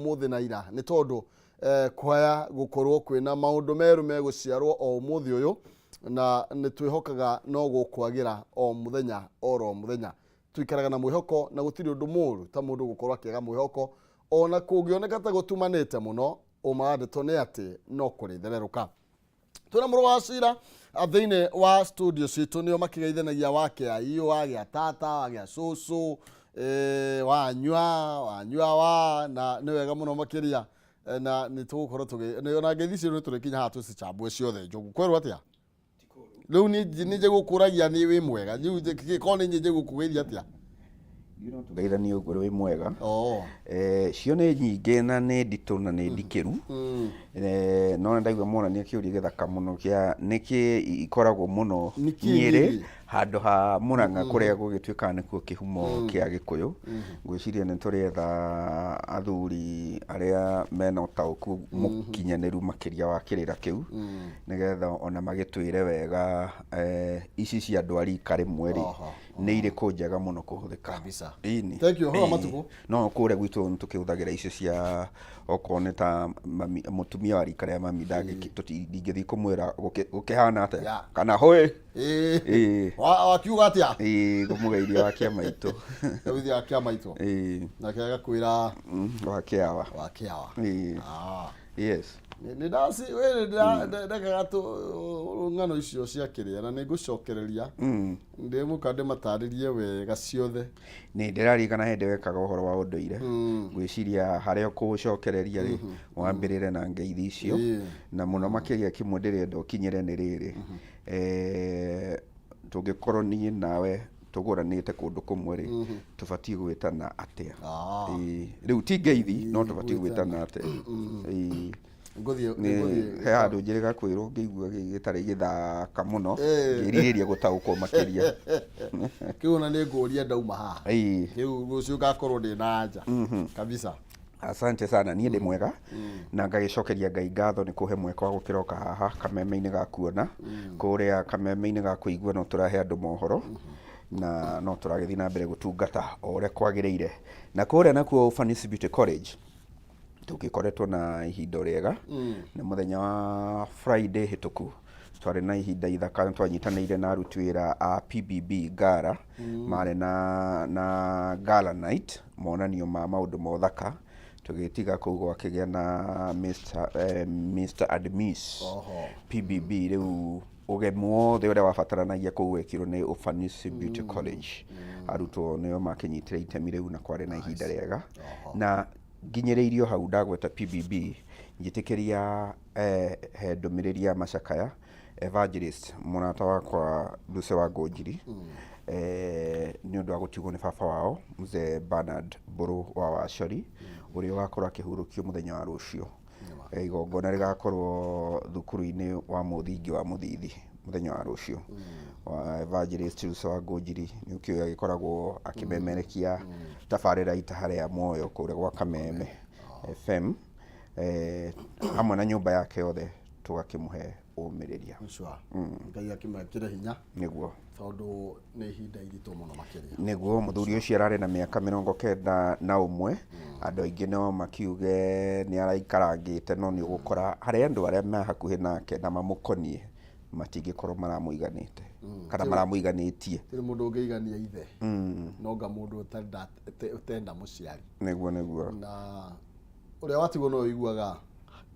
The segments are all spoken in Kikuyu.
Ũmũthĩ na ira nĩ tondũ eh, kwaya gũkorwo kwĩna maũndũ merũ megũciarwo o ũmũthĩ ũyũ na nĩ twĩhokaga no gũkwagĩra o mũthenya oro mũthenya. Tũikaraga na mwĩhoko na gũtirĩ ũndũ mũru ta mũndũ gũkorwo akĩaga mwĩhoko ona kũngĩoneka ta gũtumanĩte mũno. Ũma wa ndeto nĩ atĩ no kũrĩthererũka. Twĩna mũrũ wa cira thĩinĩ wa studio citũ, nĩo makĩgeithanagia wakĩa iũ, wagĩa tata, wagĩa cũcũ, wanyua wanyua wa na nĩ wega mũno makĩria. Na nĩ tũgũkorwo tũgĩ ona ngeithi icio nĩ tũrĩkinya haha tũcicambue ciothe. Njogu, kwerwo atĩa rĩu? Nĩ njegũkũragia nĩ wĩ mwega rĩu, korwo nĩ niĩ njegũkũgeithia atĩa? Ithuĩ no tũgeithanie ũguo, wĩ mwega. Cio nĩ nyingĩ na nĩ nditũ na nĩ ndikĩru. No nĩ ndaigua monania kĩũria gĩthaka mũno kĩa nĩkĩ ikoragwo mũno Nĩkĩ Nyĩrĩ Nyĩrĩ? handũ ha Mũrang'a kũrĩa gũgĩtuĩkaga nĩkuo kĩhumo kĩa Gĩkũyũ. Ngwĩciria nĩ tũrĩetha athuri arĩa mena ũtaũku mũkinyanĩru makĩria wa kĩrĩra kĩu, nĩgetha ona magĩtwĩre wega ici cia andũ a rika rĩmwe rĩ, nĩ irĩkũ njega mũno kũhũthĩka. Kabisa. Ĩni. Thank you. Ũhoro wa Ĩĩ. matukũ? No kũrĩa gwitũ nĩ tũkĩhũthagĩra icio cia okorwo nĩ ta mami, mũtumia wa rika rĩa mami ndingĩthiĩ kũmwĩra gũkĩhana atĩa kana hũĩ. Ĩĩ. Wakiuga atĩa? Ĩĩ, ngũmũgeithia wa kĩama itũ. Ngũgeithia wa kĩama itũ. Ĩĩ. Nake agakwĩra wa kĩawa. Wa kĩawa. Ĩĩ. Yes. Nĩ ndaci wĩ ndekaga ng'ano icio cia kĩrĩa na nĩ ngũcokereria ndĩmũka ndĩmatarĩrie wega ciothe. Nĩ ndĩraririkana hĩndĩ wekaga ũhoro wa ũndũire. Ngwĩciria harĩa ũkũũcokereria rĩ, wambĩrĩre na ngeithi icio. Na mũno makĩria kĩmwe ndĩrenda ũkinyĩre nĩ rĩrĩ. Tũngĩkorwo niĩ nawe tũgũranĩte kũndũ kũmwe rĩ, tũbatiĩ gwĩtana atĩa? Ĩĩ. Rĩu ti ngeithi, no tũbatiĩ gwĩtana atĩa? Ĩĩ. Ngũthiĩ Nĩ he handũ njĩrĩga kwĩrwo ngĩigua gĩtarĩ gĩthaka mũno, ngĩrirĩria gũtaũkwo makĩria. Kĩu ona nĩ ngũria ndauma haha. Kĩu rũciũ ngakorwo ndĩ na anja kabisa. Asante sana, niĩ ndĩ mwega na ngagĩcokeria Ngai ngatho nĩ kũhe mweke wa gũkĩroka haha kameme-inĩ ga kuona, kũrĩa kameme-inĩ ga kũigua no tũrahe andũ mohoro na no tũragĩthiĩ na mbere gũtungata o ũrĩa kwagĩrĩire. Na kũrĩa nakuo Ufanisi Beauty College tũgĩkoretwo na ihinda rĩega. Nĩ mũthenya wa Friday hĩtũku twarĩ na ihinda ithaka, nĩ twanyitanĩire na aruti wĩra a PBB Gala. Marĩ na Gala night, monanio ma maũndũ ma ũthaka. Tũgĩtiga kũu gwakĩgĩa na Mr and Miss PBB. Rĩu ũgemu wothe ũrĩa wabataranagia kũu wekirwo nĩ Ufanisi Beauty College. Arutwo nĩo makĩnyitire itemi rĩu na kwarĩ na ihinda rĩega. Na nginyĩrĩirio hau ndagweta PBB, njĩtĩkĩria he ndũmĩrĩri ya macakaya evangelist mũrata wakwa Lucy wa Ngũnjiri, nĩ ũndũ wa gũtigwo nĩ baba wao Mzee Bernard Mbũrũ wa Wacori, ũrĩa ũgakorwo akĩhurũkio mũthenya wa rũciũ. Igongona rĩgakorwo thukuru-inĩ wa mũthingi wa Mũthithi mũthenya wa rũciũ. Wa evangelist Lucy wa Ngũnjiri nĩ ũkĩũĩ agĩkoragwo akĩmemerekia tabarĩra ita harĩa muoyo kũrĩa gwa Kameme FM, hamwe na nyũmba yake yothe tũgakĩmũhe ũmĩrĩria. Sure. Ngai akĩmekĩre hinya. Nĩguo. Tondũ nĩ ihinda iritũ mũno makĩria. Nĩguo, mũthuri ũcio ararĩ na mĩaka 91. Andũ aingĩ no makiuge nĩ araikarangĩte, no nĩ ũgũkora harĩ andũ arĩa me hakuhĩ nake na mamũkoniĩ matingĩkorwo maramũiganĩte kana maramũiganĩtie. Gũtirĩ mũndũ ũngĩigania ithe. No nga mũndũ ũtenda mũciari. Nĩguo nĩguo. Na ũrĩa watigwo no ũiguaga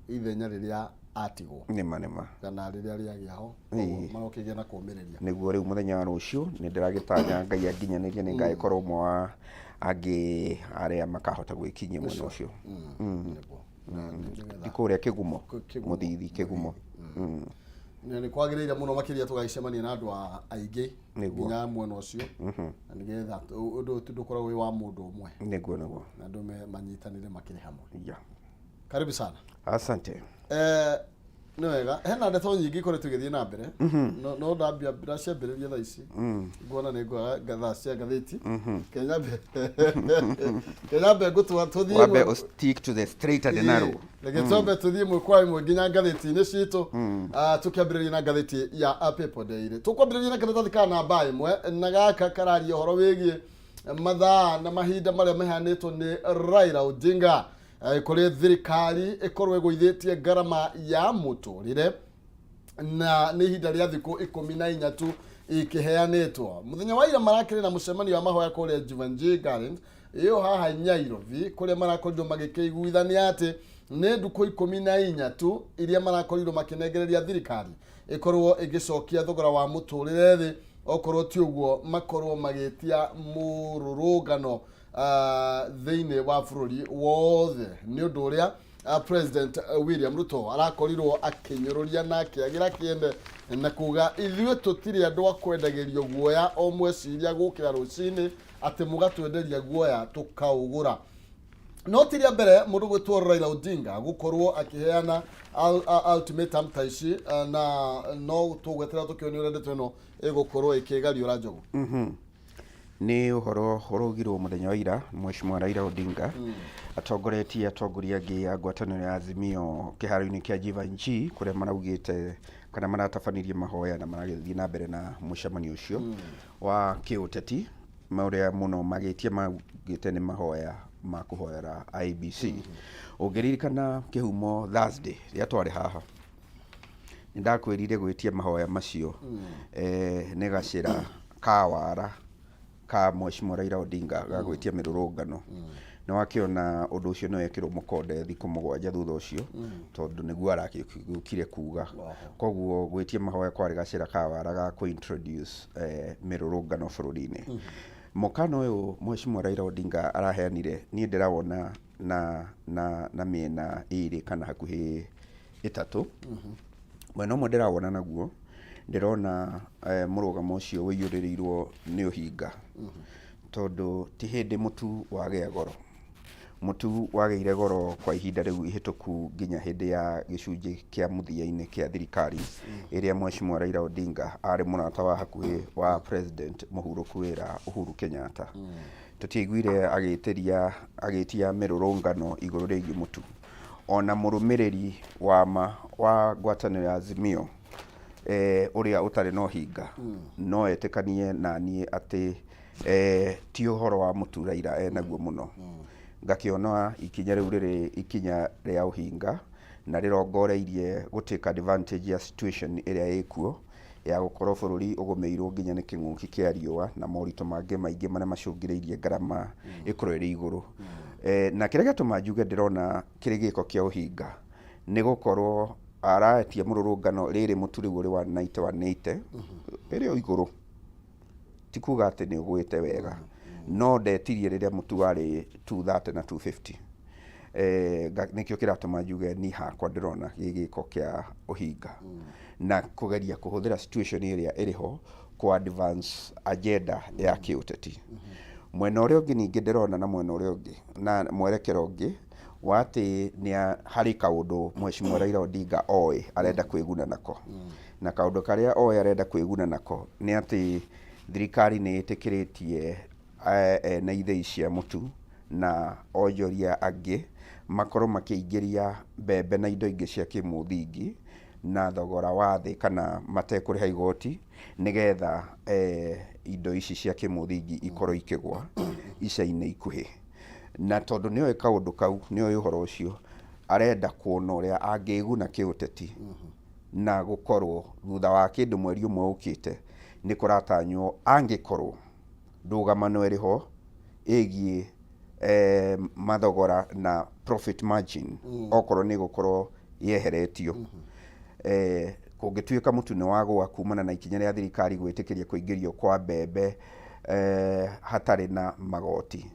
ithenya rĩrĩa atigwo. Nĩma nĩma. Kana rĩrĩa rĩagĩa ho, koguo marokĩgĩa na kũũmĩrĩria. Nĩguo, rĩu mũthenya wa rũciũ nĩ ndĩragĩtanya Ngai anginyanĩrie nĩ ngagĩkorwo ũmwe wa angĩ arĩa makahota gwĩkinyia mwena ũcio. Nĩguo. Ti kũrĩa Kĩgumo, Mũthithi Kĩgumo. Nĩ kwagĩrĩire mũno makĩria tũgagĩcemania na andũ aingĩ nginya mwena ũcio, na nĩgetha ũndũ ũyũ ndũkoragwo wĩ wa mũndũ ũmwe. Nĩguo nĩguo. Na andũ manyitanĩre makĩrĩ hamwe. Karibu sana. Asante. Nĩ wega, hena ndeto nyingĩ ikoretwo igĩthiĩ na mbere, no ndambia ndaciambĩrĩria thaa ici nguona nĩ ngwaga thaa cia ngathĩti. Kenyambe ngũtwa tũthiĩ Wambe stick to the straight and narrow. Reke twambe tũthiĩ ĩmwe kwa ĩmwe nginya ngathĩti-inĩ citũ. Tũkĩambĩrĩria na ngathĩti ya People Daily. Tũkwambĩrĩria na karatathi ka namba 1, na gaka kararia ũhoro wĩgiĩ mathaa na mahinda marĩa maheanĩtwo nĩ Raila Odinga. Kũrĩ thirikari ĩkorwo ĩgũithĩtie ngarama ya mũtũrĩre, na nĩ ihinda rĩa thikũ 14 tu ikĩheanĩtwo. Mũthenya wa ira marakĩrĩ na mũcemanio wa mahoya kũrĩa Jeevanjee Gardens ĩyo haha Nyairobi, kũrĩa marakorirwo magĩkĩiguithania atĩ nĩ ndukũ 14 tu iria marakorirwo makĩnengereria thirikari ĩkorwo ĩgĩcokia thogora wa mũtũrĩre thĩ, okorwo ti ũguo makorwo magĩtia mũrũrũngano thĩinĩ wa bũrũri wothe, nĩ ũndũ ũrĩa President William Ruto arakorirwo akĩnyũrũria na akĩagĩra kĩene na kuga ithuĩ tũtirĩ andũ a kwendagĩrio guoya o mweciria gũkĩra rũcinĩ atĩ mũgatwenderia guoya tũkaũgũra. No ti rĩa mbere mũndũ gwĩtwo Raila Odinga gũkorwo akĩheana ultimatum ta ici, na no tũgweterera tũkĩone ũrĩa ndeto ĩno ĩgũkorwo ĩkĩgariũra, Njogu. Nĩ ũhoro ũraugirwo mũthenya wa ira, Mheshimiwa Raila Odinga atongoretie atongoria angĩ a ngwatanĩro ya Azimio kĩharo-inĩ kĩa Jeevanjee, kũrĩa maraugĩte kana maratabanirie mahoya na maragĩthiĩ na mbere na mũcemanio ũcio wa kĩũteti, ũrĩa mũno magĩtie maugĩte nĩ mahoya ma kũhoera IEBC. Ũngĩririkana kĩhumo Thursday rĩrĩa twarĩ haha, nĩ ndakwĩrire gwĩtia mahoya macio nĩ gacĩra ka wara ka Mheshimiwa Raila Odinga ga gwĩtia mĩrũrũngano. Nĩ wakĩona ũndũ ũcio nĩ wekĩrwo mũkonde thikũ 7 thutha ũcio, tondũ nĩguo arakĩũkire kuga. Koguo gwĩtia mahoya kwarĩ gacĩra ka wara ga kũ introduce mĩrũrũngano bũrũri-inĩ. Mũkana ũyũ Mheshimiwa Raila Odinga araheanire, niĩ ndĩrawona na mĩena ĩrĩ kana hakuhĩ ĩtatũ. Mwena ũmwe ndĩrawona naguo, ndĩrona mũrũgamo ũcio ũiyũrĩrĩirwo nĩ ũhinga, tondũ ti hĩndĩ mũtu wagĩa goro. Mũtu wagĩire goro kwa ihinda rĩu ihĩtũku nginya hĩndĩ ya gĩcunjĩ kĩa mũthia-inĩ kĩa thirikari ĩrĩa Mheshimiwa Raila Odinga arĩ mũrata wa hakuhĩ wa President mũhurũku wĩra Uhuru Kenyatta. Tũtiaiguire agĩtĩria agĩtia mĩrũrũngano igũrũ rĩgiĩ mũtu. Ona mũrũmĩrĩri wa ma wa ngwatanĩro ya Azimio ũrĩa ũtarĩ na ũhinga no etĩkanie na niĩ atĩ ti ũhoro wa mũtu Raila enaguo mũno. Ngakĩona ikinya rĩu rĩrĩ ikinya rĩa ũhinga na rĩrongoreirie gũ take advantage ya situation ĩrĩa ĩkuo ya gũkorwo bũrũri ũgũmĩirwo nginya nĩ kĩng'ũki kĩa riũa na moritũ mangĩ maingĩ marĩa macũngĩrĩirie ngarama ĩkorwo ĩrĩ igũrũ. Na kĩrĩa gĩatũma njuge ndĩrona kĩrĩ gĩko kĩa ũhinga nĩ gũkorwo araetia mũrũrũngano rĩrĩ mũtu rĩu ũrĩ 190 180 ĩrĩ o igũrũ, ti kuga atĩ nĩ ũgwĩte wega, no ndetirie rĩrĩa mũtu warĩ 230 na 250. Nĩkĩo kĩratũma njuge niĩ hakwa ndĩrona gĩ gĩko kĩa ũhinga na kũgeria kũhũthĩra situation ĩrĩa ĩrĩ ho kũ advance agenda ya kĩũteti. Mwena ũrĩa ũngĩ ningĩ ndĩrona na mwena ũrĩa ũngĩ na mwerekero ũngĩ wa atĩ nĩ harĩ kaũndũ Mheshimiwa Raila Odinga oĩ arenda kwĩguna nako. Na kaũndũ karĩa oĩ arenda kwĩguna nako nĩ atĩ thirikari nĩ ĩtĩkĩrĩtie ene ithĩi cia mũtu na onjoria angĩ makorwo makĩingĩria mbembe na indo ingĩ cia kĩmũthingi na thogora wa thĩ kana matekũrĩha igoti, nĩgetha indo ici cia kĩmũthingi ikorwo ikĩgwa ica-inĩ ikuhĩ. Na tondũ nĩoĩ kaũndũ kau, nĩoĩ ũhoro ũcio, arenda kuona ũrĩa angĩguna kĩũteti na gũkorwo thutha wa kĩndũ mweri ũmwe ũkĩte nĩ kũratanywo angĩkorwo ndũgamano ĩrĩ ho ĩgiĩ mathogora na profit margin, okorwo nĩ gũkorwo yeheretio. Kũngĩtuĩka mũtu nĩ wagũa kumana na ikinya rĩa thirikari gwĩtĩkĩria kũingĩrio kwa mbembe hatarĩ na magoti,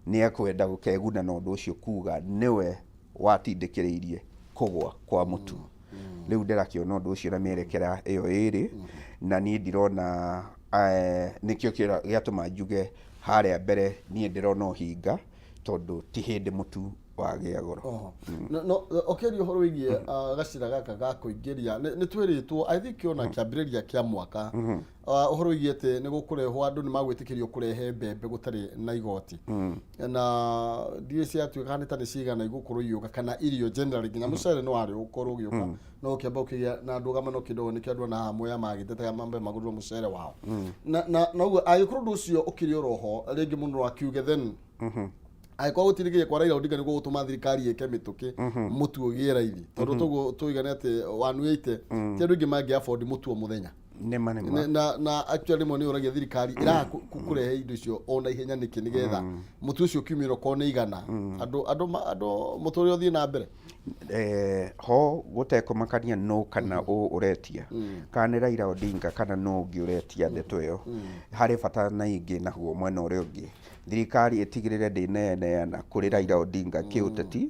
nĩ ekwenda gũkeguna na ũndũ ũcio kuga nĩwe watindĩkĩrĩirie kũgũa kwa mũtu. Rĩu ndĩrakĩona ũndũ ũcio na mĩerekera ĩyo ĩrĩ, na niĩ ndirona nĩkĩo gĩatũma njuge harĩa mbere niĩ ndĩrona ũhinga, tondũ ti hĩndĩ mũtu wagĩa goro. Oho. No ũkĩaria ũhoro wĩgiĩ gacĩra gaka ga kũingĩria, nĩ twĩrĩtwo, I think ona kĩambĩrĩria kĩa mwaka, ũhoro wĩgiĩ atĩ nĩ gũkũrehwo, andũ nĩ magwĩtĩkĩrio kũrehe mbembe gũtarĩ na igoti, na ndiũĩ ciatuĩka nĩ ta nĩ cigana igũkorwo igĩũka, kana irio generally, nginya mũcere nĩ warĩ ũkorwo ũgĩũka, no ũkĩamba ũkĩgĩa na ndũgamano kidogo, nĩkĩo andũ ona haha Mwea magĩtetaga mambe magũrĩrwo mũcere wao. Na ũguo angĩkorwo ũndũ ũcio ũkĩrĩ oroho rĩngĩ mũno no akiuge then Angĩkorwo gũtindĩkĩrĩria kwa Raila Odinga nĩguo gũtũma thirikari ĩke mĩtũkĩ, mũtu ũgĩe raithi, tondũ toguo tũigane atĩ 180 ti andũ aingĩ mangĩ afford mũtu o mũthenya. Nĩma nĩma. Na actually rĩmwe nĩ ũragia thirikari ĩraga kũrehe indo icio o na ihenya nĩkĩ, nĩgetha mũtu ũcio ũkiumĩra okorwo nĩ 100, andũ mũtũrĩre ũthiĩ na mbere. Ho gũtekũmakania nũ kana ũ ũretia, kana nĩ Raila Odinga kana nũ ũngĩ ũretia ndeto ĩyo, harĩ bata na ingĩ naguo mwena ũrĩa ũngĩ thirikari ĩtigĩrĩre ndĩneneana kũrĩ Raila Odinga kĩũteti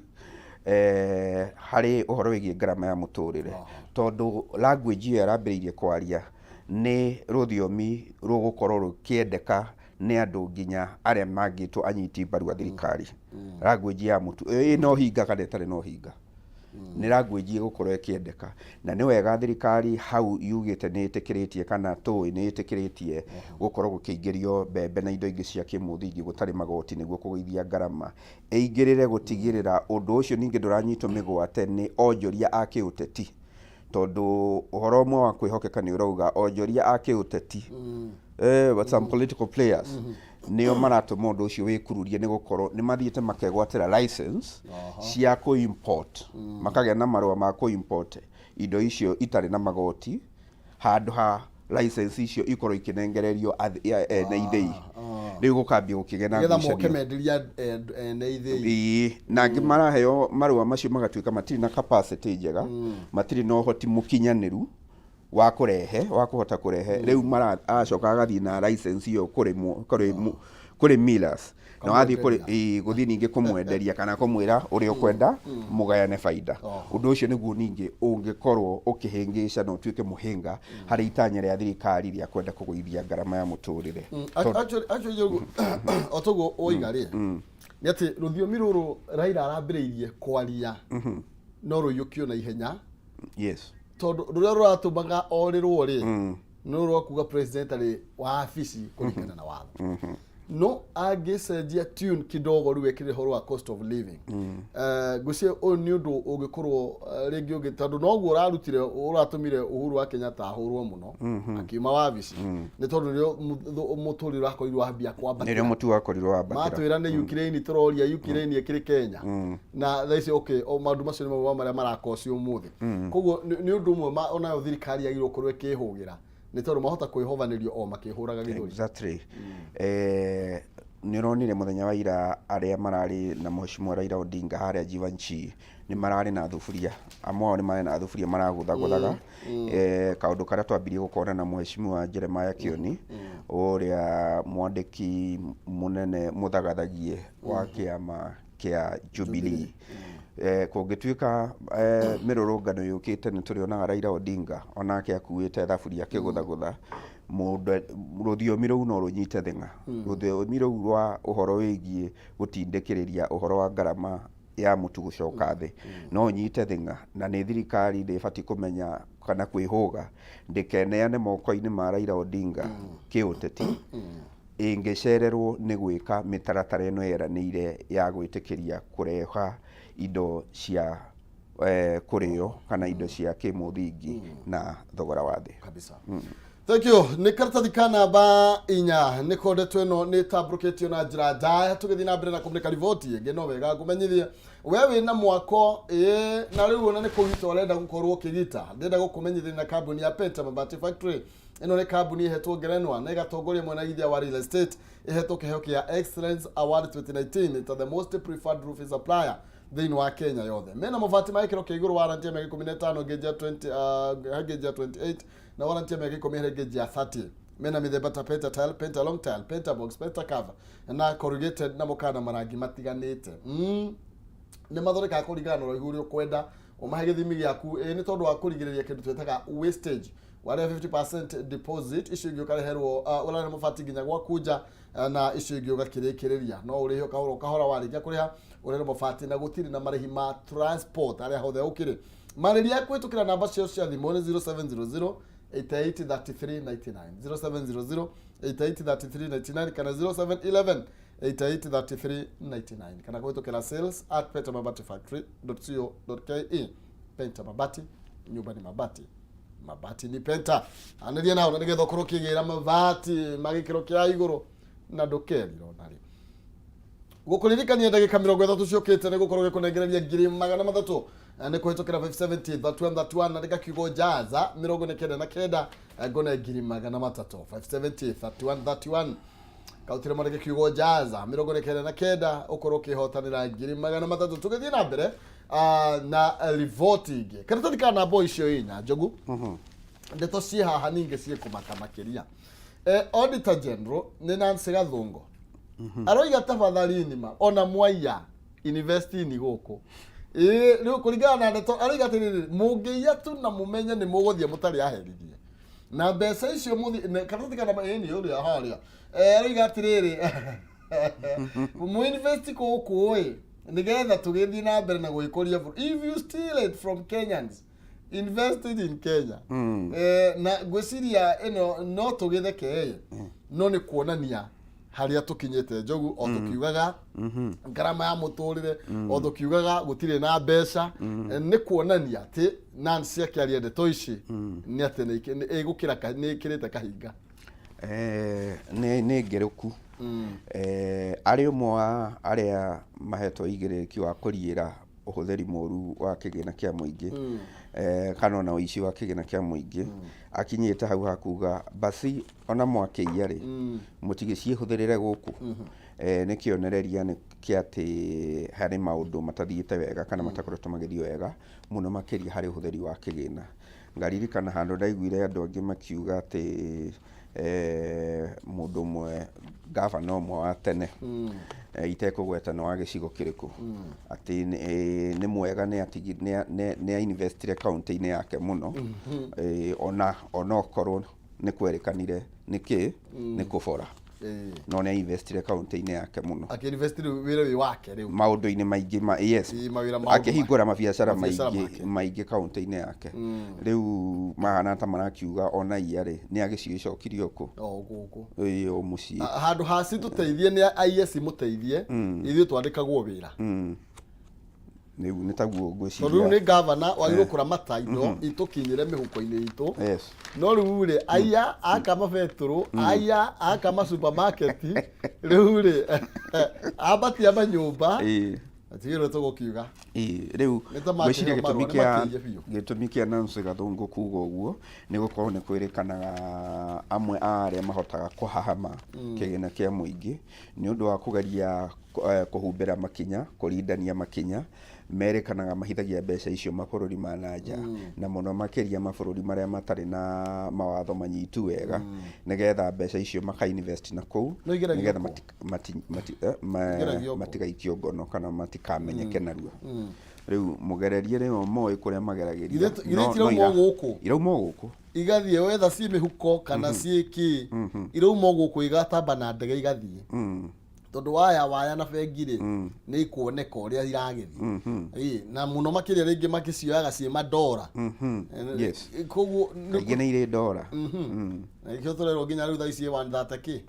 harĩ ũhoro wĩgiĩ ngarama ya mũtũrĩre, tondũ language ĩyo arambĩrĩirie kwaria nĩ rũthiomi rũgũkorwo rũkĩendeka nĩ andũ nginya arĩa mangĩtwo anyiti mbaru a thirikari. Language ya mũtu ĩna ũhinga kana ĩtarĩ na ũhinga nĩ language ĩgũkorwo ĩkĩendeka, na nĩ wega thirikari hau yugĩte nĩ ĩtĩkĩrĩtie kana tũĩ nĩ ĩtĩkĩrĩtie gũkorwo gũkĩingĩrio mbembe na indo ingĩ cia kĩmũthingi gũtarĩ magoti nĩguo kũgũithia ngarama, ĩingĩrĩre gũtigĩrĩra ũndũ ũcio ningĩ ndũranyitwo mĩgwate nĩ onjoria a kĩũteti, tondũ ũhoro ũmwe wa kwĩhokeka nĩ ũrauga onjoria a kĩũteti, but some political players nĩo maratũma ũndũ ũcio wĩkururie, nĩ gũkorwo nĩ mathiĩte makegwatĩra license cia kũ-import, makagĩa na marũa ma kũ-import indo icio itarĩ na magoti, handũ ha license icio ikorwo ikĩnengererio ene ithĩi. Rĩu gũkambia gũkĩgĩa na nĩgetha moke ngucanio. Menderia ene ithĩi. Ĩĩ, na angĩ maraheo marũa macio magatuĩka matirĩ na capacity njega, matirĩ na ũhoti mũkinyanĩru wa kũrehe, wa kũhota kũrehe. Rĩu aracoka agathiĩ na license ĩyo kũrĩ millers, na wathiĩ kũrĩ Kamwenderia. Ĩĩ, gũthiĩ ningĩ kũmwenderia kana kũmwĩra ũrĩa ũkwenda mũgayane baida. Ũndũ ũcio nĩguo ningĩ ũngĩkorwo ũkĩhĩngĩca na ũtuĩke mũhĩnga harĩ itanya rĩa thirikari rĩa kwenda kũgũithia ngarama ya mũtũrĩre. Actually Njogu, o toguo woiga rĩ, nĩ atĩ rũthiomi rũrũ Raila arambĩrĩirie kwaria no rũiyũkio na ihenya, tondũ rũrĩa rũratũmaga orĩrwo rĩ no rwa kuga president arĩ wa wabici kũringana na watho, no angĩcenjia tune kidogo rĩu ekĩre ũhoro wa cost of living, ngwĩciria ũyũ nĩ ũndũ ũngĩkorwo rĩngĩ ũngĩ, tondũ noguo ũrarutire ũratũmire Uhuru wa Kenyatta ahũrwo mũno akiuma wabici, nĩ tondũ nĩrĩo mũtũrĩre ũrakorirwo wambia kwambatĩra. Nĩrĩo mũtu wakorirwo wambatĩra. Matwĩra nĩ Ukraine tũroria Ukraine ĩkĩrĩ Kenya na thaa ici. Okay, o maũndũ macio nĩ mamwe ma marĩa marakoci ũmũthĩ. Koguo nĩ ũndũ ũmwe onayo thirikari yagĩrĩirwo gũkorwo ĩkĩhũgĩra, nĩ tondũ mahota kwĩhovanĩrio o makĩhũraga gĩthũri. Exactly. Nĩ ũronire mũthenya wa ira arĩa mararĩ na Mheshimiwa Raila Odinga harĩa Jivanchi nĩ mararĩ na thuburia, amwe ao nĩ marĩ na thuburia maragũthagũthaga. Kaũndũ karĩa twambirie gũkona na Mheshimiwa Jeremiah Kioni, ũrĩa mwandĩki mũnene mũthagathagie wa kĩama kĩa Jubilee. Kũngĩtuĩka mĩrũrũngano yũkĩte nĩ tũrĩonaga Raila Odinga onake akuĩte thaburia akĩgũthagũtha mũndũ. Rũthiomi rũu no rũnyite thing'a, rũthiomi rũu rwa ũhoro wĩgiĩ gũtindĩkĩrĩria ũhoro wa ngarama ya mũtu gũcoka thĩ no ũnyite thing'a, na nĩ thirikari nĩ ĩbatiĩ kũmenya kana kwĩhũga ndĩkeneane moko-inĩ ma Raila Odinga kĩũteti ĩngĩcererwo nĩ gwĩka mĩtaratara ĩno yeranĩire ya gwĩtĩkĩria kũreha indo cia kũrĩo kana indo cia kĩmũthingi na thogora wa thĩ. Kabisa, thank you. Nĩ karatathi ka namba 4 nĩ kondetwo ĩno nĩ tambũrũkĩtio na njĩra ndaya. Tũgĩthiĩ na mbere na kũmũrĩka riboti ĩngĩ, no wega ngũmenyithie we wĩna mwako ĩĩ na rĩu ona nĩ kũgita ũrenda gũkorwo ũkĩgita, ndĩrenda gũkũmenyithia na kambuni ya Penta Mabati Factory. Ĩno nĩ kambuni ĩhetwo ngerenwa na ĩgatongoria mwena wa real estate, ĩhetwo kĩheo kĩa Excellence Award 2019 ta the most preferred roofing supplier thĩinĩ wa Kenya yothe. Mena mabati ma gĩkĩro kĩa igũrũ, warranty ya mĩaka 15 gauge ya 20, gauge ya 28, na warranty ya mĩaka 10 harĩ gauge ya 30. Mena mĩthemba ta Penta Tile, Penta Long Tile, Penta Box, Penta Cover na corrugated, na mũkana marangi matiganĩte. Nĩ mathondekaga kũringana na ũraihu ũrĩa ũkwenda, ũmahe gĩthimi gĩaku. Ĩ nĩ tondũ wa kũrigĩrĩria kĩndũ twĩtaga wastage, warĩha 50% deposit, icio ingĩ ũkareherwo, ũrarehe mabati nginya gwaku nja, na icio ingĩ ũgakĩrĩkĩrĩria no ũrĩhe o kahora o kahora. Warĩkia kũrĩha ũreherwo mabati na gũtirĩ na marĩhi ma transport harĩa hothe ũkĩrĩ. Marĩria kũhĩtũkĩra namba ciao cia thimũ nĩ 0700 88 33 99, 0700 88 33 99 kana 0711 88 33 99, kana kũhĩtũkĩra sales@pentamabatifactory.co.ke. Penta Mabati, nyumba ni mabati, mabati ni Penta. Anĩria nao na nĩgetha ũkorwo ũkĩgĩra mabati ma gĩkĩro kĩa igũrũ na ndũkerira ona rĩ. Gũkũririkania ndagĩka 30 ciũkĩte nĩ gũkorwo gĩkũnengereria 300,000 nĩ kũhĩtũkĩra 570 31 31 na ndĩka kiugo jaza 49 ngone 300,000 570 31 31 kautire mwandĩke kiugo jaza 49 ũkorwo ũkĩhotanĩra 300,000. Tũgĩthiĩ na mbere na riboti ingĩ karatathi ka namba icio inya njogu ndeto ciĩ haha ningĩ ciĩ kũmaka makĩria. Auditor General nĩ Nancy Gathungo aroiga tafadhalini ma ona mwaiya investini gũkũ. Ĩĩ, rĩu kũringana na ndeto aroiga atĩrĩrĩ, mũngĩiya tu na mũmenye nĩ mũgũthiĩ mũtarĩ aherithie na mbeca icio mũthiĩ karatathi ka namba ĩni ũrĩa harĩa. Aroiga atĩrĩrĩ, mũinvest gũkũ ĩ nĩgetha tũgĩthiĩ na mbere na gwĩkũria bũrũri. If you steal it from Kenyans, invest it in Kenya. Na ngwĩciria ĩno no tũgĩtheke ĩ, no nĩ kuonania harĩa tũkinyĩte njogu o tũkiugaga ngarama ya mũtũrĩre, o tũkiugaga gũtirĩ na mbeca. Nĩ kuonania atĩ Nancy akĩaria ndeto ici nĩ atĩ nĩ ĩgũkĩra nĩ ĩkĩrĩte kahinga. Nĩ ngerũku. Arĩ ũmwe wa arĩa mahetwo ũigĩrĩrĩki wa kũriĩra ũhũthĩri mũru wa kĩgĩna kĩa mũingĩ, kana ona ũici wa kĩgĩna kĩa mũingĩ, akinyĩte hau ha kuga basi ona mwakĩiya rĩ, mũtigĩciĩhũthĩrĩre gũkũ. Nĩ kĩonereria nĩ kĩa atĩ harĩ maũndũ matathiĩte wega kana matakoretwo magĩthiĩ wega mũno makĩria harĩ ũhũthĩri wa kĩgĩna. Ngaririkana handũ ndaiguire andũ angĩ makiuga atĩ mũndũ ũmwe, gavana ũmwe wa tene, itekũgweta nĩ wa gĩcigo kĩrĩkũ, atĩ nĩ mwega nĩ investire kaunti-inĩ yake mũno, ona onokorwo nĩ kwerĩkanire nĩ kĩ nĩ kũbora, no nĩ investire kaunti-inĩ yake mũno. Akĩinvest rĩu wĩra wĩ wake rĩu maũndũ-inĩ maingĩ ma, yes. Ĩ, mawĩra maũndũ akĩhingũra mabiacara mabiacara maingĩ make. Maingĩ kaunti-inĩ yake. Rĩu mahana ta marakiuga ona iya rĩ nĩ agĩcicokirie kũ o gũkũ. Ĩĩ, o mũciĩ. Handũ ha citũteithie nĩ IS mũteithie, ithuĩ twandĩkagwo wĩra. Rĩu nĩ taguo Tondũ rĩu ngwĩciria. Nĩ gavana wagĩrĩirwo kũramata indo itũkinyĩre mĩhuko-inĩ itũ. No rĩu rĩ, aya aka mabetũrũ, aya aka masupermarket, rĩu rĩ ambatia manyũmba. Atigĩrwo tũgũkiuga. Ĩĩ, rĩu Nĩ ta ngwĩciria makĩheo gĩtũmi marũa, nĩ kĩa makĩiye biũ. Gĩtũmi kĩa Nancy Gathungu kuga ũguo nĩ gũkorwo nĩ kwĩrĩkanaga amwe a arĩa mahotaga kũhahama kĩgĩna kĩa mũingĩ nĩ ũndũ wa kũgeria kũhumbĩra makinya, kũrindania makinya, merĩkanaga mahithagia mbeca icio mabũrũri ma na nja, na mũno makĩria mabũrũri marĩa matarĩ na mawatho manyitu wega, nĩgetha mbeca icio maka invest na kũu No igeragio nĩgetha kũ? Mati, Igeragio kũ? Matigaikio ngono kana matikamenyeke narua. Rĩu mũgererie rĩo moĩ kũrĩa mageragĩria. Githĩ itirauma gũkũ? Irauma gũkũ. Igathiĩ wetha ciĩ mĩhuko kana ciĩ kĩ, irauma gũkũ igatamba na ndege igathiĩ, tondũ waya waya na bengi rĩ, nĩ ikuoneka ũrĩa iragĩthiĩ. Ĩ, na mũno makĩria rĩngĩ makĩcioyaga ciĩ mandora. Koguo Kaingĩ nĩ irĩ ndora. Na nĩkĩo tũrerwo nginya rĩu thaa ici ĩ 130 kĩ,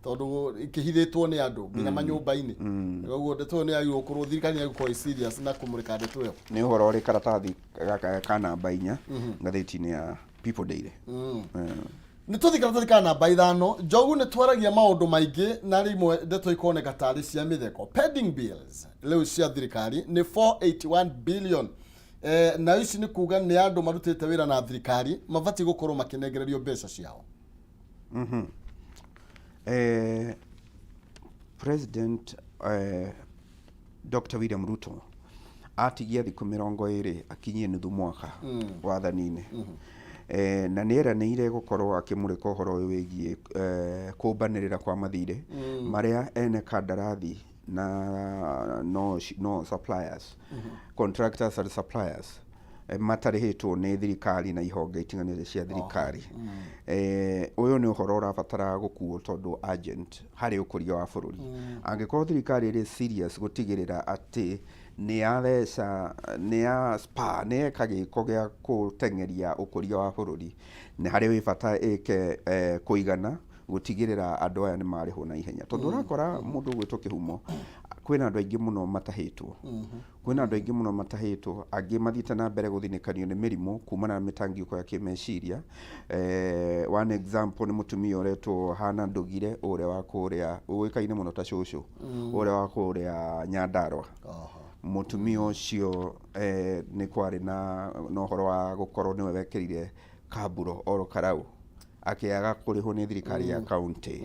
tondũ ĩkĩhithĩtwo nĩ andũ nginya manyũmba-inĩ. Koguo ndeto ĩyo nĩ yagĩrĩirwo gũkorwo, thirikari nĩ yagĩrĩirwo gũkorwo ĩ serious na kũmũrĩka ndeto ĩyo. Nĩ ũhoro ũrĩ karatathi gaka ka namba 4 ngathĩti-inĩ ya People Daily. Nĩ tũthiĩ karatathi ka namba 5 njogu. Nĩ twaragia maũndũ maingĩ na rĩmwe ndeto ikoneka tarĩ cia mĩtheko. Pending bills rĩu cia thirikari nĩ 481 billion. Na ici nĩ kuga nĩ andũ marutĩte wĩra na thirikari mabatiĩ gũkorwo makĩnengererio mbeca ciao. President Dr. William Ruto atigia thikũ 20 akinyie nuthu mwaka wathani-inĩ. Na nĩ eranĩire gũkorwo akĩmũrĩka ũhoro ũyũ wĩgiĩ kũmbanĩrĩra kwa mathirĩ marĩa ene kandarathi na no suppliers, contractors and suppliers, matarĩhĩtwo nĩ thirikari na ihonge itiganĩte cia thirikari. Ũyũ nĩ ũhoro ũrabatara gũkuo tondũ urgent harĩ ũkũria wa bũrũri. Angĩkorwo thirikari ĩrĩ serious gũtigĩrĩra atĩ nĩ yatheca, nĩ ya spa, nĩ yeka gĩko gĩa gũteng'eria ũkũria wa bũrũri, nĩ harĩ wĩ bata ĩke kũigana gũtigĩrĩra andũ aya nĩ marĩhwo na ihenya, tondũ ũrakora mũndũ ũgwĩtwo Kĩhumo. Kwĩna andũ aingĩ mũno matahĩtwo, kwĩna andũ aingĩ mũno matahĩtwo, angĩ mathiĩte na mbere gũthinĩkanio nĩ mĩrimũ kumana na mĩtangĩko ya kĩmeciria. One example nĩ mũtumia ũretwo Hannah Ndũgire, ũrĩa wa kũrĩa ũĩkaine mũno ta cũcũ, ũrĩa wa kũrĩa Nyandarũa. Mũtumia ũcio nĩ kwarĩ na ũhoro wa gũkorwo nĩwe wekĩrire kamburo oro karau, akĩaga kũrĩhwo nĩ thirikari ya kaunti.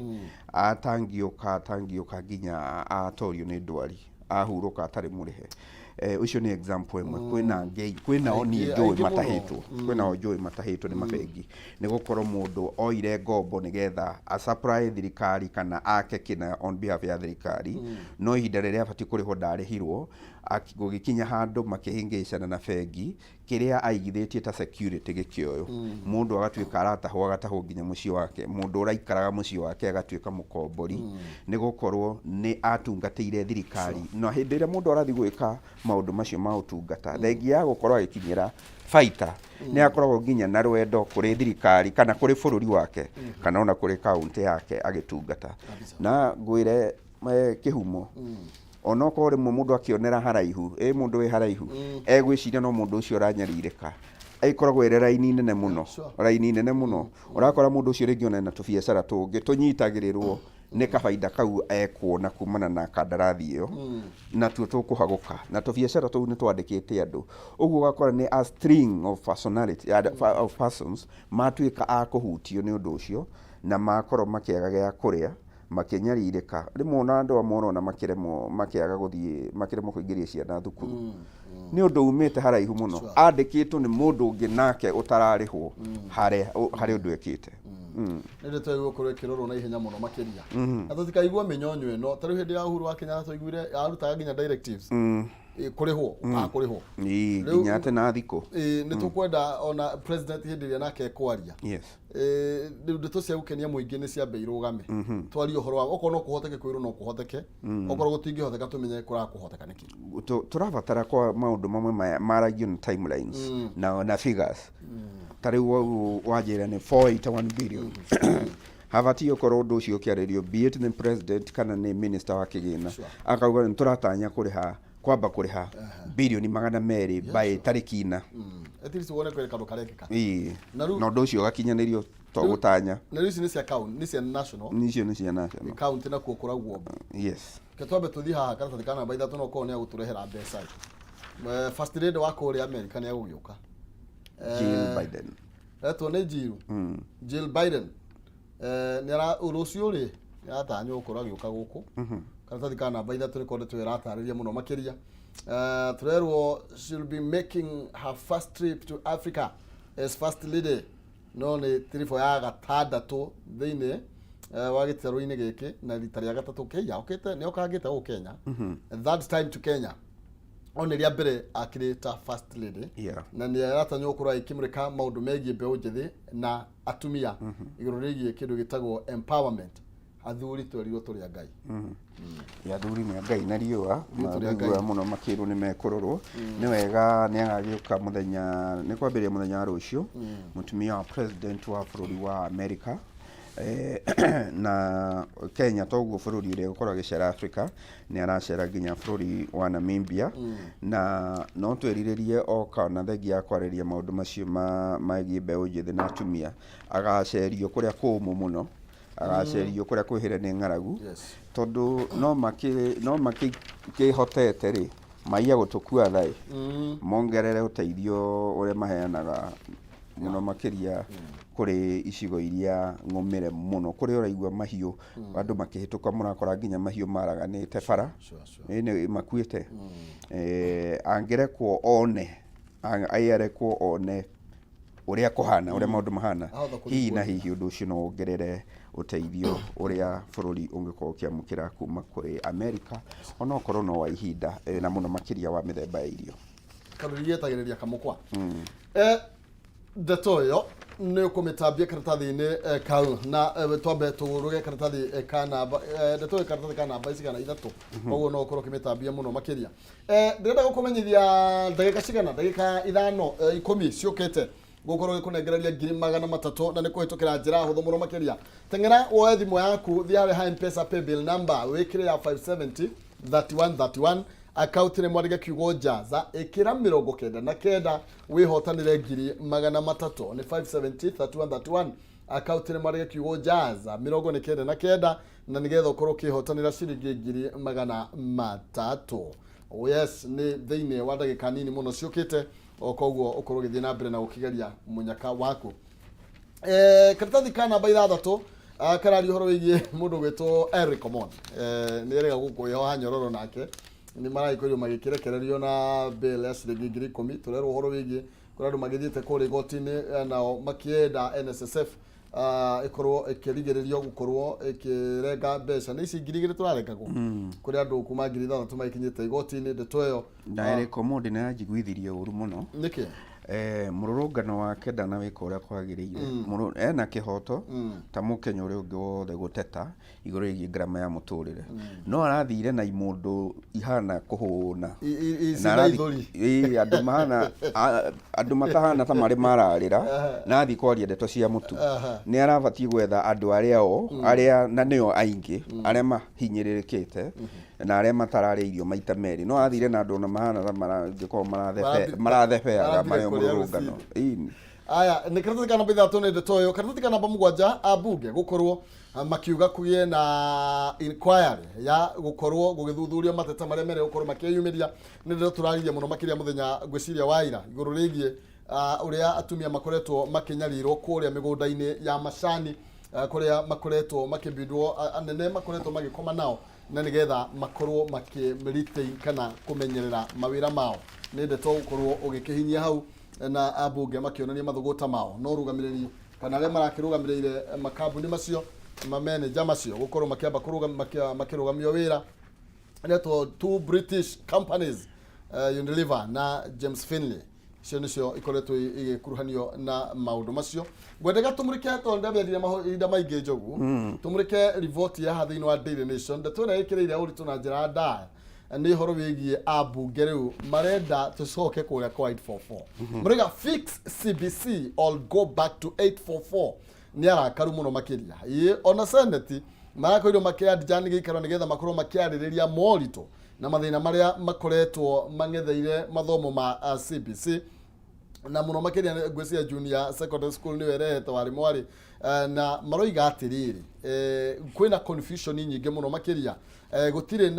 Atangiũka atangiũka nginya atorio nĩ ndwari, ahurũka atarĩ mũrĩhe. Ũcio nĩ example ĩmwe. Kwĩna angĩ, kwĩna o niĩ Aingĩ- njũĩ aingĩ mũno. matahĩtwo, kwĩna o njũĩ matahĩtwo nĩ mabengi nĩ gũkorwo mũndũ oire ngombo nĩgetha a supply thirikari kana ake kĩna on behalf ya thirikari, no ihinda rĩrĩa abatiĩ kũrĩhwo ndarĩhirwo. Gũgĩkinya handũ makĩhĩngĩcana na bengi, kĩrĩa aigithĩtie ta security gĩkĩoywo. Mũndũ agatuĩka aratahwo, agatahwo nginya mũciĩ wake. Mũndũ ũraikaraga mũciĩ wake agatuĩka mũkombori nĩ gũkorwo nĩ atungatĩire thirikari. Na hĩndĩ ĩrĩa mũndũ arathiĩ gwĩka maũndũ macio ma ũtungata, thengia ya gũkorwo agĩkinyĩra baita, nĩ akoragwo nginya na rwendo kũrĩ thirikari kana kũrĩ bũrũri wake kana ona kũrĩ kaũntĩ yake agĩtungata. Na ngwĩre kĩhumo, onokorwo rĩmwe mũndũ akĩonera haraihu, ĩ mũndũ wĩ haraihu egwĩciria no mũndũ ũcio ũranyarirĩka, ĩkoragwo ĩrĩ raini nene mũno. Raini nene mũno. Ũrakora mũndũ ũcio rĩngĩ ona ena tũbiacara tũngĩ tũnyitagĩrĩrwo nĩ kabaida kau ekuona kumana na kandarathi ĩyo, natuo tũkũhagũka na tũbiacara tũu nĩ twandĩkĩte andũ. Ũguo ũgakora nĩ a string of personality, of persons matuĩka a kũhutio nĩ ũndũ ũcio na makorwo makĩaga gĩa kũrĩa, makĩnyarirĩka. Rĩmwe ona andũ amwe ũrona makĩremwo, makĩaga gũthiĩ, makĩremwo kũingĩria ciana thukuru nĩ ũndũ umĩte haraihu mũno, andĩkĩtwo nĩ mũndũ ũngĩ nake ũtararĩhwo harĩa harĩ ũndũ ekĩte. Nĩ ndeto ĩgũkorwo ĩkĩrorwo na ihenya mũno makĩria na tũtikaigua mĩnyonyo ĩno. Ta rĩu hĩndĩ ya Uhuru wa Kenyatta twaiguire arutaga nginya directives, kũrĩhwo ũkaga kũrĩhwo. Ĩĩ, nginya atĩ na thikũ. Ĩĩ, nĩ tũkwenda ona president hĩndĩ ĩrĩa nake ekwaria, rĩu ndeto cia gũkenia mũingĩ nĩ ciambe irũgame, twarie ũhoro wa okorwo no kũhoteke kwĩrwo no kũhoteke, okorwo gũtingĩhoteka tũmenye kũraga kũhoteka nĩkĩ. Tũrabatara kwa maũndũ mamwe maya maragio na timelines na figures. Ta rĩu wanjĩra nĩ 481 billion, habatiĩ ũkorwo ũndũ ũcio ũkĩarĩrio, be it nĩ president kana nĩ minister wa kĩgĩna, akauga nĩ tũratanya kũrĩha, kwamba kũrĩha birioni 200 by tarĩki ina. At least wone kwĩ kaũndũ karekĩka. Ĩĩ. Na rĩu- Na ũndũ ũcio ũgakinyanĩrio to gũtanya. Na rĩu ici nĩ cia county, nĩ cia national. Icio nĩ cia national. County nakuo kũragwo. Ke twambe tũthiĩ haha karatathi ka namba 3, no korwo nĩ agũtũrehera mbeca ĩ. First lady wa kũrĩa America nĩ agũgĩũka. Jill Biden. Etwo nĩ Jill. Jill Biden. Nĩ ara rũciũ rĩ, nĩ aratanywo gũkorwo agĩũka gũkũ. Karatathi ka namba 3 nĩko ndeto ĩyo ĩratarĩria mũno makĩria. Tũrerwo she'll be making her first trip to Africa as first lady, no nĩ tiribũ ya gatandatũ thĩinĩ wa gĩtarũ-inĩ gĩkĩ na rita rĩa gatatũ Kenya okĩte, nĩ okangĩte gũkũ Kenya, third time to Kenya, no nĩ rĩa mbere akĩrĩ ta first lady. Na nĩ aratanywo gũkorwo agĩkĩmũrĩka maũndũ megiĩ mbeũ njĩthĩ na atumia igũrũ rĩgiĩ kĩndũ gĩtagwo empowerment. Athuri twerirwo tũrĩ a Ngai. Ya athuri nĩ a Ngai na riũa. Ithuĩ tũrĩ a Ngai. Maiguaga mũno makĩrwo nĩ mekũrorwo nĩ wega. Nĩ agagĩũka mũthenya, nĩ kwambĩrĩria mũthenya wa rũciũ, mũtumia wa president wa bũrũri wa America. Na Kenya toguo bũrũri ũrĩa ũkoragwo agĩcera Africa, nĩ aracera nginya bũrũri wa Namibia, na no twĩrirĩrie oka na thengia ya kwarĩria maũndũ macio megiĩ mbeũ njĩthĩ na atumia, agacerio kũrĩa kũmũ mũno, agacerio kũrĩa kwĩhĩre nĩ ng'aragu, tondũ no makĩhotete rĩ maiya gũtũkua thaĩ, mongerere ũteithio ũrĩa maheanaga mũno makĩria kũrĩ icigo iria ng'ũmĩre mũno, kũrĩa ũraigua mahiũ andũ makĩhĩtũka, mũrakora nginya mahiũ maraganĩte bara. Sure. Ĩ nĩ makuĩte. Angĩrekwo one, arekwo one ũrĩa kũhana, ũrĩa maũndũ mahana, Ahota kũringwo hihi na nĩ. Hihi ũndũ ũcio no wongerere ũteithio ũrĩa bũrũri ũngĩkorwo ũkĩamũkĩra kuma kũrĩ Amerika, onokorwo no wa ihinda, na mũno makĩria wa mĩthemba ya irio. Karũri getagĩrĩria kamũkwa. Ndeto ĩyo nĩ ũkũmĩtambia karatathi-inĩ kau na twambe tũrũge karatathi ka namba, ndeto ĩyo karatathi ka namba cigana 3, koguo no ũkorwo ũkĩmĩtambia mũno makĩria. Ndĩrenda gũkũmenyithia ndagĩka cigana, ndagĩka 5, 10 ciũkĩte gũkorwo gĩkũnengereria 300,000, na nĩ kũhĩtũkĩra njĩra hũthũ mũno makĩria. Teng'era woe thimũ yaku, thiĩ harĩa ha Mpesa paybill number, wĩkĩre ya 570. 31 31. Akaunti nĩ mwandĩke kiugo Jaza, ĩkĩra 99 wĩhotanĩre 300,000. Nĩ 570 31 31, akaunti nĩ mwandĩke kiugo Jaza 99, na nĩgetha ũkorwo ũkĩhotanĩra ciringi 300,000. Oh yes, nĩ thĩinĩ wa ndagĩka nini mũno ciũkĩte, o koguo ũkorwo ũgĩthiĩ na mbere na gũkĩgeria mũnyaka waku. Karatathi ka namba 6 kararia ũhoro wĩgiĩ mũndũ gwĩtwo Eric Omondi. Nĩ erĩga gũkwĩhoha nyororo, nake nĩ maragĩkorirwo magĩkĩrekererio na bail ya ciringi 10,000. Tũrerwo ũhoro wĩgiĩ kũrĩ andũ magĩthiĩte kũrĩa igoti-inĩ, nao makĩenda NSSF ĩkorwo ĩkĩrigĩrĩrio gũkorwo ĩkĩrenga mbeca nĩ ici 2,000 tũrarengagwo. Kũrĩ andũ kuma 6,000 magĩkinyĩte igoti-inĩ ndeto ĩyo. Na Eric Omondi nĩ anjiguithirie ũru mũno. Nĩkĩ? Mũrũrũngano wake ndanawĩka ũrĩa kwagĩrĩire. Ena kĩhoto ta mũkenya ũrĩa ũngĩ wothe gũteta igũrũ rĩgiĩ ngarama ya mũtũrĩre, no arathire na imũndũ ihana kũhũna. Na Na ithũri. Ĩĩ, andũ mahana andũ matahana ta marĩ mararĩra, na athiĩ kwaria ndeto cia mũtu. Nĩ arabatiĩ gwetha andũ arĩa o arĩa na nĩo aingĩ arĩa mahinyĩrĩrĩkĩte na arĩa matararĩa irio maita merĩ, no athire na andũ ona mahana ta marangĩkorwo marathebeaga marathire marĩ o kũrĩa mũrũrũngano. Ĩĩ. Aya nĩ karatathi ka namba 6 nĩ ndeto ĩyo. Karatathi ka namba 7, ambunge gũkorwo makiuga kũgĩe na inquiry ya gũkorwo gũgĩthuthuria mateta marĩa mere gũkorwo makĩyumĩria. Nĩ ndeto tũraririe mũno makĩria mũthenya ngwĩciria wa ira igũrũ rĩgiĩ ũrĩa atumia makoretwo makĩnyarirwo kũrĩa mĩgũnda-inĩ ya macani, kũrĩa makoretwo makĩbindwo, anene makoretwo magĩkoma nao na nĩgetha makorwo makĩ retain kana kũmenyerera mawĩra mao. Nĩ ndeto gũkorwo ũgĩkĩhinyia hau na ambunge makĩonania mathũgũta mao, no rũgamĩrĩri kana arĩa marakĩrũgamĩrĩire makambuni macio, mameneja macio, gũkorwo makĩamba makĩrũgamio wĩra. Netwo two British companies, Unilever na James Finlay, icio nĩcio ikoretwo igĩkuruhanio na maũndũ macio. Ngwendeka tũmũrĩke, tondũ ndamĩendire mahinda maingĩ njogu, tũmũrĩke riboti ya haha thĩinĩ wa Daily Nation. Ndeto ĩrĩa ĩkĩrĩire ũritũ na njĩra ndaya nĩ ũhoro wĩgiĩ ambunge rĩu marenda tũcoke kũrĩa kwa 844. Marauga fix CBC or go back to 844. Nĩ arakaru mũno makĩria. Ĩĩ, ona seneti marakorirwo makĩadjourn gĩikaro nĩgetha makorwo makĩarĩrĩria moritũ na mathĩna marĩa makoretwo mang'etheire mathomo ma CBC, na mũno makĩria ngwĩciria junior secondary school nĩyo ĩrehete warĩ mwarĩ. Na maroiga atĩrĩrĩ, kwĩna confusion nyingĩ mũno makĩria, gũtirĩ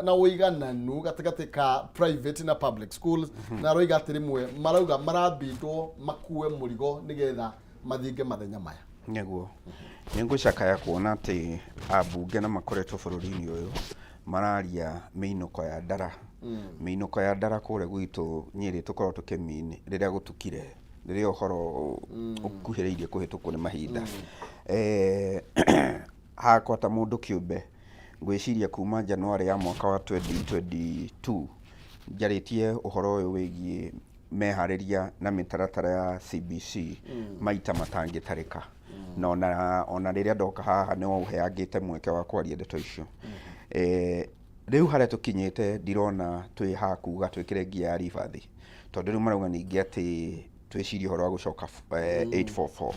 na ũigananu gatagatĩ ka private na public schools, na aroiga atĩ rĩmwe marauga marambindwo makue mũrigo nĩgetha mathinge mathenya maya. Nĩguo nĩ ngũcakaya kuona atĩ ambunge na makoretwo bũrũri-inĩ ũyũ mararia mĩinũko ya ndara, mĩinũko ya ndara kũrĩa gwitũ Nyĩrĩ tũkoragwo tũkĩmini rĩrĩa gũtukire, rĩrĩa ũhoro ũkuhĩrĩirie kũhĩtũkwo nĩ mahinda. Hakwa ta mũndũ kĩũmbe, ngwĩciria kuma Januarĩ ya mwaka wa 2022 njarĩtie ũhoro ũyũ wĩgiĩ meharĩria na mĩtaratara ya CBC maita matangĩtarĩka, na ona rĩrĩa ndoka haha nĩ ũheangĩte mweke wa kwaria ndeto icio. Rĩu harĩa tũkinyĩte ndirona twĩ ha kuga twĩkĩre ngia ya ribathi, tondũ rĩu marauga ningĩ atĩ twĩcirie ũhoro wa gũcoka 844.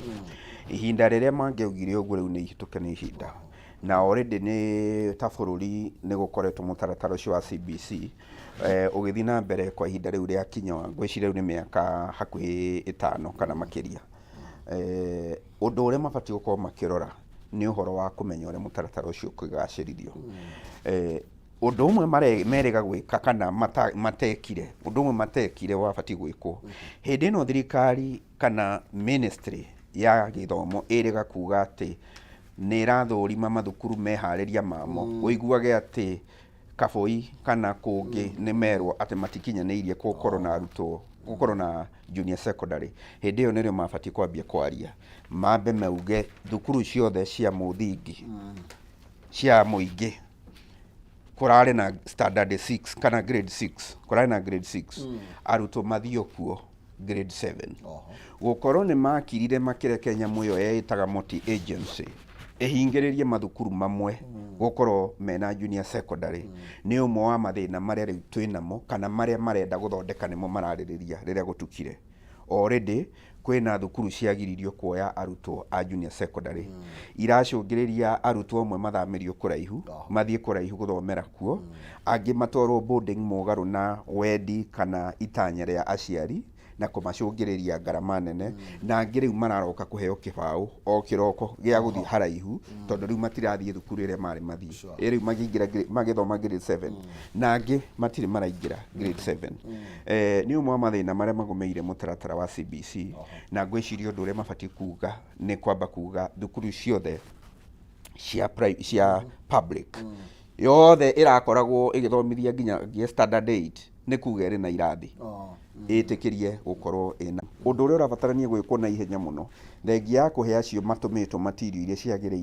Ihinda rĩrĩa mangĩaugire ũguo rĩu nĩ ihĩtũke nĩ ihinda, na already nĩ ta bũrũri nĩ gũkoretwo mũtaratara ũcio wa CBC ũgĩthiĩ na mbere kwa ihinda rĩu rĩa kinya, ngwĩciria rĩu nĩ mĩaka hakuhĩ 5 kana makĩria. Ũndũ ũrĩa mabatiĩ gũkorwo makĩrora nĩ ũhoro wa kũmenya ũrĩa mũtaratara ũcio ũkĩgacĩrithio. Ũndũ ũmwe merĩga gwĩka kana matekire, ũndũ ũmwe matekire wabatiĩ gwĩkwo hĩndĩ ĩno thirikari kana ministry ya gĩthomo ĩrĩga kuga atĩ nĩ ĩrathũrima mathukuru meharĩria mamo, ũiguage atĩ Kaboi kana kũngĩ nĩ merwo atĩ matikinyanĩirie gũkorwo na arutwo, gũkorwo na junior secondary. Hĩndĩ ĩyo nĩrĩo mabatiĩ kwambia kwaria, mambe mauge thukuru ciothe cia mũthingi cia mũingĩ kũrarĩ na standard 6 kana grade 6, kũrarĩ na grade 6, arutwo mathiĩ kuo grade 7. Gũkorwo nĩ makirire makĩreke nyamũ ĩyo yeĩtaga Moti Agency ĩhingĩrĩrie mathukuru mamwe gũkorwo mena junior secondary nĩ ũmwe wa mathĩna marĩa rĩu twĩ namo, kana marĩa marenda gũthondeka nĩmo mararĩrĩria rĩrĩa gũtukire. Already kwĩna thukuru ciagiririo kuoya arutwo a junior secondary, iracũngĩrĩria arutwo amwe mathamĩrio kũraihu, mathiĩ kũraihu gũthomera kuo, angĩ matwarwo boarding mũgarũ na wendi kana itanya rĩa aciari na kũmacũngĩrĩria ngarama nene, na angĩ rĩu mararoka kũheo kĩbaũ o kĩroko gĩa gũthiĩ haraihu tondũ rĩu matirathiĩ thukuru ĩrĩa marĩ mathiĩ. Ĩ rĩu makĩingĩra magĩthoma grade 7 na angĩ matirĩ maraingĩra grade 7. Nĩ ũmwe wa mathĩna marĩa magũmĩire mũtaratara wa CBC, na ngwĩciria ũndũ ũrĩa mabatiĩ kuga nĩ kwamba kuga thukuru ciothe cia cia public yothe ĩrakoragwo ĩgĩthomithia nginya standard 8 nĩ kuga ĩrĩ na irathi ĩtĩkĩrie gũkorwo ĩna ũndũ ũrĩa ũrabatarania gwĩkwo na ihenya mũno, thengia ya kũhe acio matũmĩtwo material iria ciagĩrĩire.